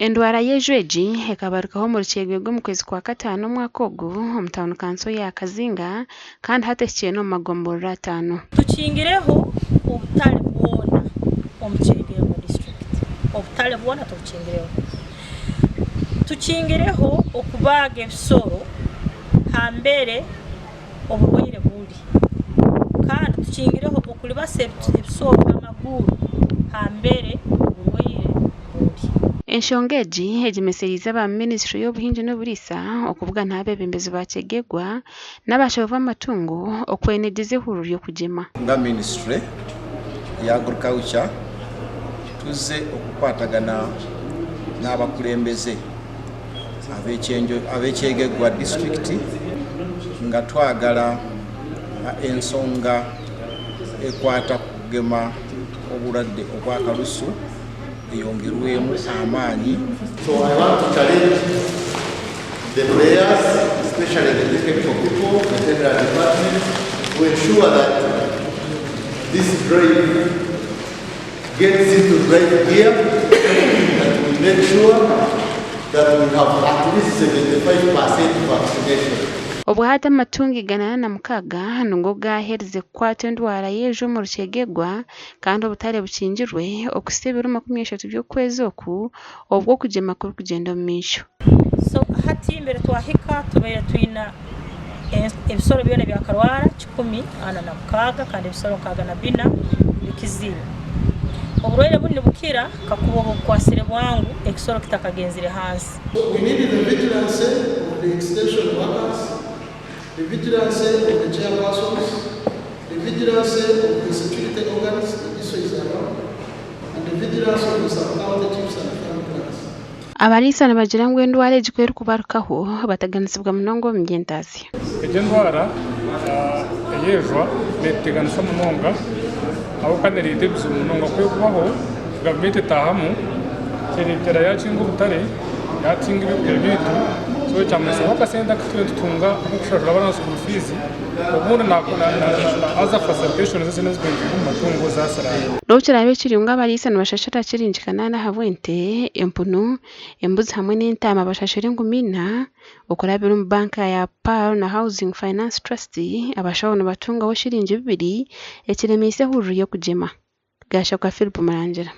Endwara y'enju egi ekabarukaho omuri Kyegegwa omu kwezi kwa kataano omwaka ogu omu tauni kanso ya Kazinga kandi hati ehikire n'omu magomborora ataano. Tukingireho obutare bwona omu Kyegegwa disiturikiti, obutare bwona tubukingireho. Tukingireho okubaaga ebisoro hambere oburwaire buri kandi tukingireho okuribasa ebisoro amaguru hambere oburwaire buri. Enshonga egi egyemesereize aba minisiture y'obuhingi n'oburiisa okubugana abeebembezi ba Kyegegwa n'abashaho b'amatungo okwenegyeza ehururu y'okugyema. Nga minisiture ya Agriculture tuze okukwatagana n'abakurembeze ab'e Kyegegwa disiturikiti nga twagala ensonga ekwata ku kugema obulwadde obwa kalusu eyongerwemu amaanyi. So I want to challenge the players, especially the technical people, the veterinary department, to ensure that this drive gets into drive gear and we make sure that we have at least 75% vaccination. Obwahati amatungo 106 nigo gaaherize kukwatwa endwara y'enju omuri Kyegegwa kandi obutare bukingirwe okuhitsya ebiro 30 by'okwezi oku obwo okugyema kurikugyenda omu maisho. So hati mbere twahika tubaire twina ebisoro byona ebyakarwara 146 kandi ebisoro 64 bikizire. Oburwaire bunu nibukira kakuba oba obukwasire bwangu ekisoro kitakagenzire hansi. We need the vigilance of the extension workers, the vigilance of the chairpersons, the vigilance of the security organs, the DISO is around, and the vigilance of the sub-county chiefs and farm clerks. Abariisa nibagira ngu endwara egi ku erikubarukaho bateganisibwa munonga omu by'entaasya. Egi endwara ey'ejwa neetuteganisa munonga ahabw'okuba nereeta ebizibu munonga. Ku erikubaho gavumenti etaahamu kyereetera yaakinga obutare, yaakinga ebyokurya byaitu so kyamanyisa ngu akasente aku turiyo nitutunga ak'okushashura abaana school fees obundi na other facilitations ezindi ezikuba nizirugwa omu matungo zaasiraana. N'obu kiraabe kiri ngu abariisa nibashashura shiringi kanaana ahabw'ente, empunu, embuzi hamwe n'entaama bashashura 4,000 okurabira omu banka ya Pearl na Housing Finance Trust, abashaho nibatungaho shiringi 2 ekiremeise ehururu y'okugyema. Gashakwa Philip Murangira.